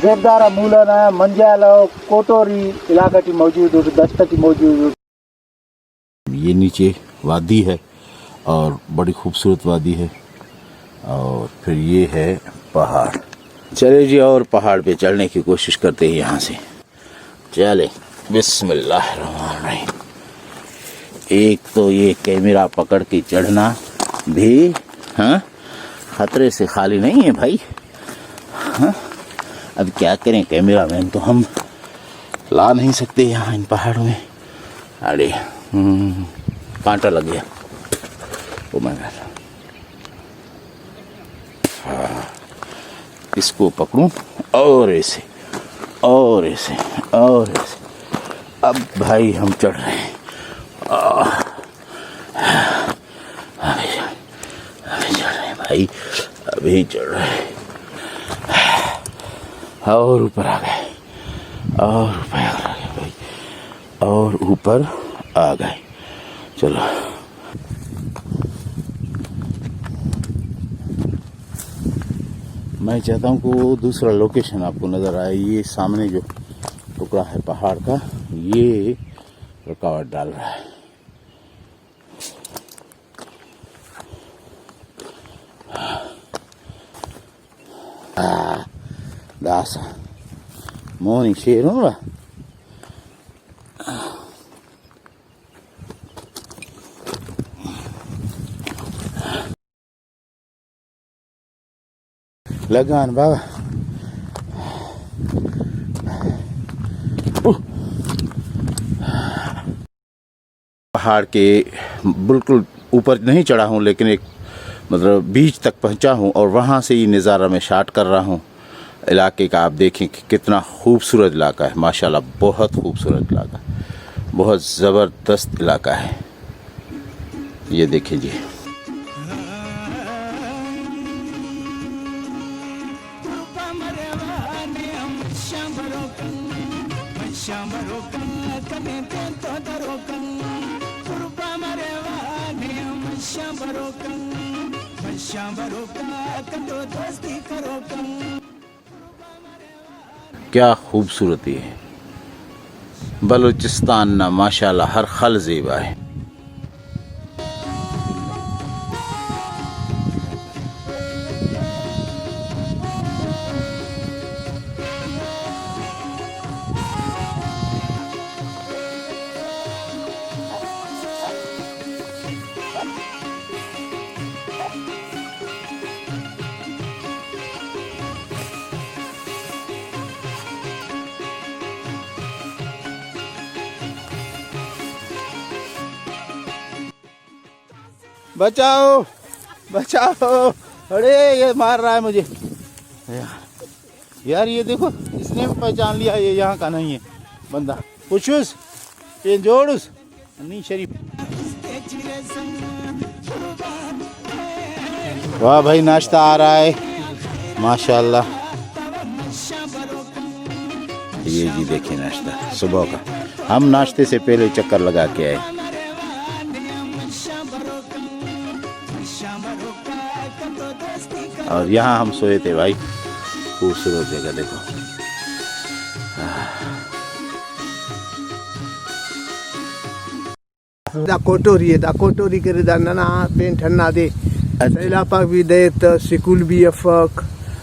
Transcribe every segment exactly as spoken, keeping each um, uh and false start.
دیودارا مولا نا منجالو کوٹوری علاقہ ٹی موجود ءُ، دشت ٹی موجود ءُ۔ یہ نیچے وادی ہے اور بڑی خوبصورت وادی ہے، اور پھر یہ ہے پہاڑ۔ چلے جی، اور پہاڑ پہ چڑھنے کی کوشش کرتے ہیں یہاں سے۔ چلے، بسم اللہ الرحمن الرحیم۔ ایک تو یہ کیمرہ پکڑ کے چڑھنا بھی، ہاں، خطرے سے خالی نہیں ہے بھائی۔ ہاں، اب کیا کریں، کیمرہ مین تو ہم لا نہیں سکتے یہاں ان پہاڑوں میں۔ اڑے، ہم، کانٹا لگ گیا۔ او مائی گاڈ۔ ہاں، اس کو پکڑوں اور ایسے، اور ایسے، اور ایسے۔ اب بھائی ہم چڑھ رہے ہیں۔ آہ، ابھی، ابھی چڑھ رہے ہیں بھائی، ابھی چڑھ رہے ہیں۔ اور اوپر آ گئے، اور اوپر آ گئے بھائی، اور اوپر آ گئے۔ چلو۔ میں چاہتا ہوں کہ وہ دوسرا لوکیشن آپ کو نظر آئے۔ یہ سامنے جو ٹکڑا ہے پہاڑ کا، یہ رکاوٹ ڈال رہا ہے۔ آ، داسا مونی شیر ہوں۔ لگان بابا۔ پہاڑ کے بالکل اوپر نہیں چڑھا ہوں، لیکن ایک، مطلب، بیچ تک پہنچا ہوں اور وہاں سے یہ نظارہ میں شاٹ کر رہا ہوں۔ علاقے کا آپ دیکھیں کہ کتنا خوبصورت علاقہ ہے، ماشاءاللہ، بہت خوبصورت علاقہ، بہت زبردست علاقہ ہے۔ یہ دیکھیں جی۔ کیا خوبصورتی ہے۔ بلوچستان نا ماشاءاللہ ہر خل زیبا ہے۔ بچاؤ، بچاؤ، ارے یہ مار رہا ہے مجھے۔ یار، یہ دیکھو، اس نے بھی پہچان لیا، یہ یہاں کا نہیں ہے بندہ۔ کچھ اس پین جوڑ اس۔ نی شریف۔ واہ بھائی، ناشتہ آ رہا ہے، ماشاءاللہ۔ یہ جی دیکھیں ناشتہ صبح کا، ہم ناشتے سے پہلے چکر لگا کے آئے۔ اور یہاں ہم سوئے تھے بھائی، خوبصورت جگہ دیکھو۔ دا کوٹوری ءِ، دا کوٹوری کرے، دا ننا پینٹ ہندا دے۔ اچھا۔ سیلاب آک بھی دے تہ سکول بھی افک،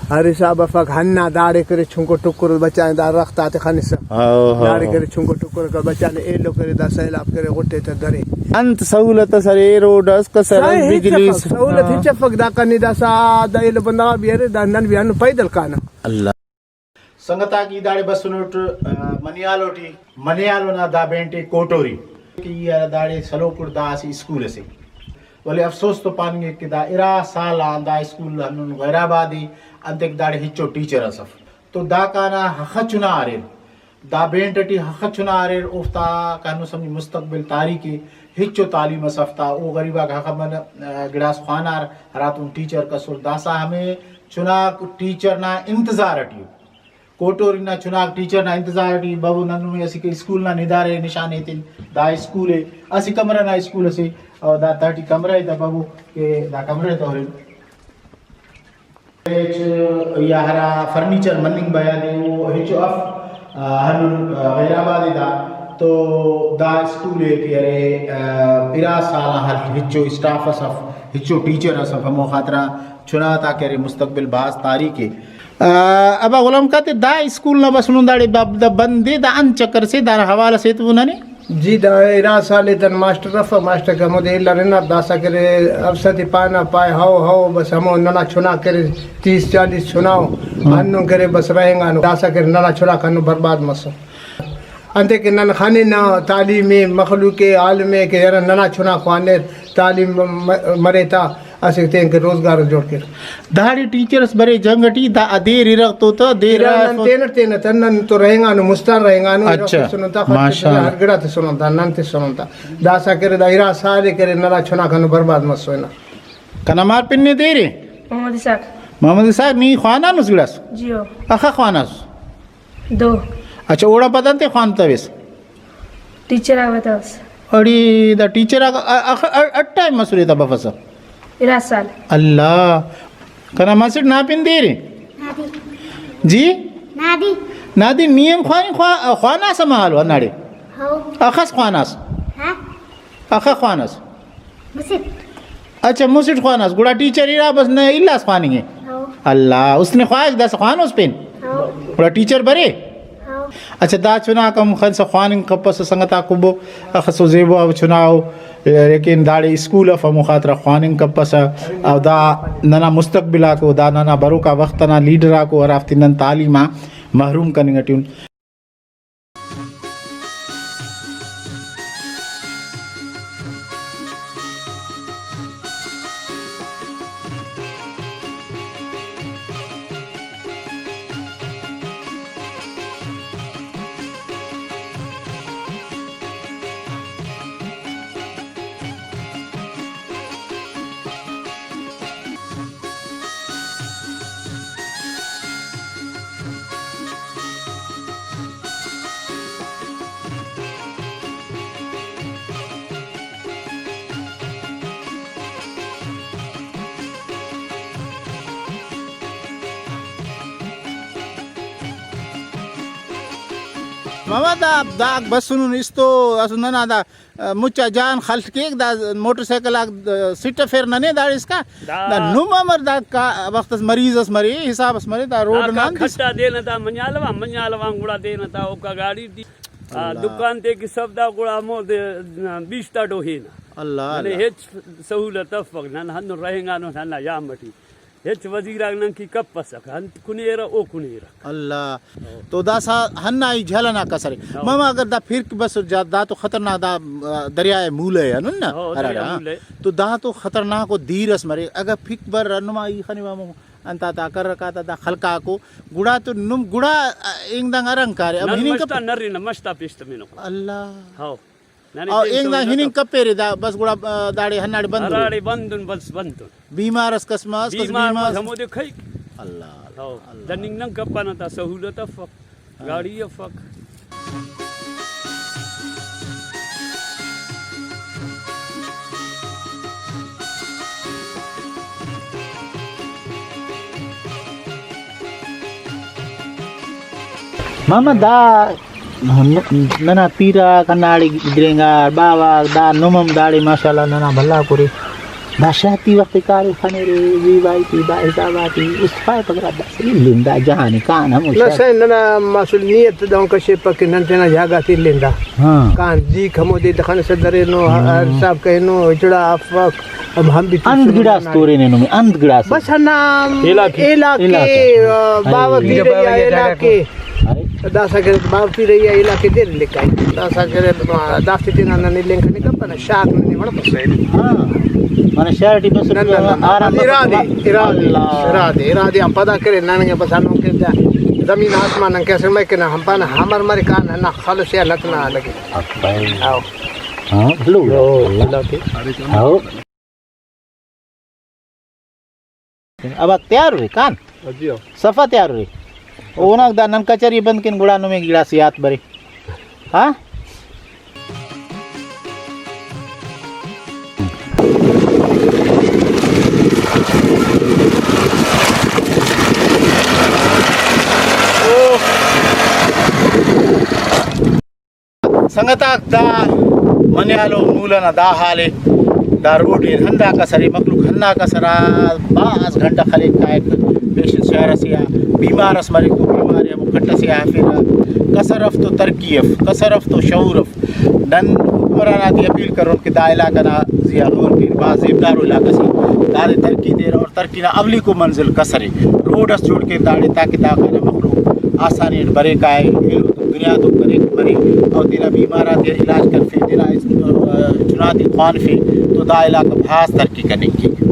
ہر حساب افک، ہندا داڑے کرے چنکو ٹکر بچانے، دا رخت آتے خنسہ۔ ہاں، ہاں، داڑے ہاں۔ کرے چنکو ٹکر کر بچانے، ایلو کرے دا سیلاب کرے غٹے تہ درے۔ انت سہولت اس ارے، روڈ اس، کسر اس، سائیں، ہچ بجلی افک، اس۔ سہولت ہاں۔ ہچ افک، دا کنے داسا دا ایلو بندغ بھی ارے، دا نن بھی ہندن پیدل کانہ۔ اللہ۔ سنگتاک ای داڑے بسنٹ، آ، منیالو ٹی، منیالو نا دا بینٹ ءِ کوٹوری کہ ای ہرا داڑے سلوکٹ دا اسہ اسکول اسے، ولے افسوس تو پاننگک کہ دا ارا سال آن دا اسکول ہندن غیر آباد ءِ، انتئے کہ داڑے ہچو ٹیچر اس اف۔ تو داکان آ ہخہ چنا اریر، دا بینٹ ٹی ہخہ چنا اریر، اوفتا کانو سمجھ مستقبل تاریخ ءِ، ہچو تعلیم اس اف تا، او غریب آک ہخہ من، آ، گڑاس خوانار ہراتون ٹیچر کسر، داسہ ہمے چناک ٹیچر نا انتظار ٹی ءُ۔ کوٹوری نا چناک ٹیچر نا انتظار ٹی ببو، نن نمے اسیکہ اسکول نا ندارے نشان ایتن، دا اسکول ءِ، اسہ کمرہ نا اسکول اسے، اور دا تہٹی کمرہ ءِ تہ ببو کہ دا کمرہ ءِ تہ ہرن۔ ہچ یا ہرا فرنیچر مننگ بیا دے او ہچو اف، آ، ہندن، آ، غیر آباد ءِ دا۔ تو دا اسکول ءِ کہ ارے، آ، ارا سال آ ہر ہچو اسٹاف اس اف، ہچو ٹیچر اس اف، ہمو خاطران چنا تا کہ ارے مستقبل بھاز تاریک ءِ۔ آ، ابا غلام قادر، دا اسکول نا بس نن داڑے دا، دا بند ءِ، دا انت چکر سے، دانا حوالہ سے تو ننے؟ جی، دا ارا سال ءِ تن ماسٹر افک، ماسٹر کہ ہمودے الر ہنار، داسہ کرے افسر تے پانہ، پائے، ہئو، ہئو، بس ہمو ننا چنا کرے، تیس چالیس چنا ءُ، ہندن کرے بس رہینگانو، داسہ کرے ننا چناک ہندن برباد مسر۔ انتئے کہ نن خننہ تعلیم ءِ، مخلوق ءِ، عالم ءِ کہ یرہ ننا چنا خوانر، تعلیم م-، مرے تا، اسہ تینکہ روزگار اس جوڑ کیر۔ داڑے ٹیچر اس برے جنگ ٹی، دا دیر ارغ تو تہ دیر ارا نن تینٹ تینٹ تہ نن تو رہینگانو، مستان رہینگانو، ارغ اچھا، تسنن تا، خن ماشاءاللہ۔ تسنن تا، ہر گڑا تسنن تا، نن تسنن تا۔ داسہ کرے دا ارا سال ءِ کرے ننا چناک ہندن برباد مسوئنہ۔ کنا مار پن نے دیر ءِ؟ محمد اسحاق۔ محمد اسحاق، نی خوانانس گڑاس؟ جی ہو۔ اخہ خواناس؟ دو۔ اچھا، اوڑا پد انتے خوانتویس؟ ٹیچر آک بتوس۔ اڑے دا ٹیچر آک ا-، ا-، ا-، اٹ ٹائم مسنے تا بفسہ؟ ارا سال۔ اللہ۔ کنا مسٹ نا پن دیر ءِ؟ نادی۔ جی؟ نادی۔ نادی، نی ہم خواننگ خوا-، خواناسہ مہالو ہنداڑے؟ ہو۔ اخس خواناس؟ ہاں۔ اخہ خوانس؟ مسٹ۔ اچھا، مسٹ خوانس، گڑا ٹیچر ارا بس نہ الاس خواننگ ءِ؟ ہو۔ اللہ، اس نے خواہک داسہ خوانوس پین؟ ہو۔ گڑا ٹیچر برے؟ ہو۔ اچھا، دا چناک ہم خنسا خواننگ کپسہ سنگت آکو بو، اخسو زیبو آ چنا ءُ، لیکن داڑے اسکول اف ہمو خاطران خواننگ کپسہ، او دا ننا مستقبل آکو، دا ننا بروکا وخت ئنا لیڈر آکو ہرافتے نن تعلیم آ محروم کننگ ٹی ان۔ ماما، دا داک بسنن استو، اسہ ننا دا مچا جان خل کیک، دا موٹر سائیکل آک سٹ افیر ننے داڑے اسکا۔ دا دا نم امر دا کا وخت اس مریض اس مرے، حساب اس مرے، دا روڈ دا نا کا انت اس۔ کھٹا دینہ تا منجالو آن، منجالو آن گڑا دینہ تا اوکا گاڑی ٹی، آ، اللہ۔ دکان تے کہ سودا گڑا ہمودے بیش تا ڈوہینہ۔ اللہ، ننے اللہ۔ ہچ سہولت افک، نن ہندن رہینگانن ہندا جام ٹی۔ ہچ وزیر آک ننکہ کپسک، انت کنیرہ او کنیرہ۔ اللہ۔ ہو۔ تو داسہ ہندا ای جھل ئنا کسرے۔ ہو۔ ماما اگر دا پھرک بسر جا، دا تو خطرناک، دا، آ، دریائے مولہ ءِ ہنن نا، ہو، ہراڑے، دریا ہاں۔ مولہ۔ تو دا تو خطرناک و دیر اس مرے۔ اگر پھرک بر نما ای خنوہ مو انت آتا کرک آتا دا خلقاکو، گڑا تو نم گڑا، آ، اینگ دانگ ارنگ کارے۔ اب نن ہننگ مش تا کپ-، نرینہ، مش تا پیش تمینکو۔ اللہ۔ ہو۔ ننے او تین اینگ سو دا ہننگ کپ۔ کپیرے دا، بس گڑا، آ، داڑے ہنداڑے بندن۔ ہراڑے بندن، بس بندن۔ بیمار اس کس مس، کس بیمار بیمار مس، اس۔ ہمودے کھئیک۔ اللہ، ہو، اللہ۔ دننگ نن کپنہ تا سہولت افک، ہاں۔ گاڑی افک۔ ماما، دا ننا پیرک ہنداڑے گدرینگار، باوہ دا نم ہم داڑے ماشاءاللہ ننا بھلا کرے۔ دا شاہتی وخت کارے خنرے، زیبائی تے، با حسابا تے، است خواہپہ گڑا داسہ الن دا جہان کان ہمو نہ شار۔ سائیں، ننا مسل نیت دہن کشیپہ کہ نن تینا جاگہ تے الن دا۔ ہاں۔ کان دیک ہمودے دخنسہ درینو، ہاں۔ حساب کرینو، ہچڑا افک، ہم، ہم بھی انت گڑاس تورینہ نمے، انت گڑاس۔ بس ہندا علاقے۔ علاقے، علاقے۔ آ، باوہ پیرئی آ علاقے۔ ارے۔ داسہ کہ باوہ پیرئی آ علاقے دیر لکھائی۔ داسہ کہ دافتے تینا نن الینگ کنے کپنہ، شاغ ننے وڑ بس۔ ہاں۔ معنی شہر ٹی بس نہ، نہ، نہ، نہ۔ آرام ارادے، ارادے، اللہ۔ ارادے، ارادے آن پدا کرے نن کہ بس ہندن کہ دا زمین آسمان آن کہ اسہ مریک کہ نن ہم پانہ ہمر مریک آن ہندا خلس یا لت نا لگے۔ اکبر۔ ہاں۔ ہاں، بھلو۔ او، اللہ۔ اللہ کے۔ ہاں۔ ابا تیار ارے کان؟ جی ہاں۔ صفا تیار ارے۔ اونا دا نن کچہری بند کن گڑا نمے گڑاس یات برے۔ ہاں؟ سنگتاک، دا منیالو مولہ نا دا حال ءِ۔ دا روڈ ءِ ہنداکس ارے، مخلوق ہنداکس ارا، بھاز گھنٹہ خلیک کائک، پیشن شہر ئسے آ، بیمار ئس مریک، او بیماری ہمو کھٹ ئسے آ ہرفیرہ۔ کسر اف تو ترقی اف، کسر اف تو شعور اف۔ نن حکمران آتے اپیل کرون کہ دا علاقہ نا زیہا غور کیر، بھاز زیبدارو علاقہ سے، دادے ترقی تیر اور ترقی نا اولیکو منزل کسر ءِ۔ روڈ ئس جوڑ کیر داڑے، تاکہ دا کنا مخلوق آسانی اٹ برے کائے، ایلو دنیا تو کریک مرے، اور تینا بیمار آتے علاج کرفے، تینا اس-، چناتے خوانفے، تو دا علاقہ بھاز ترقی کننگ کیک۔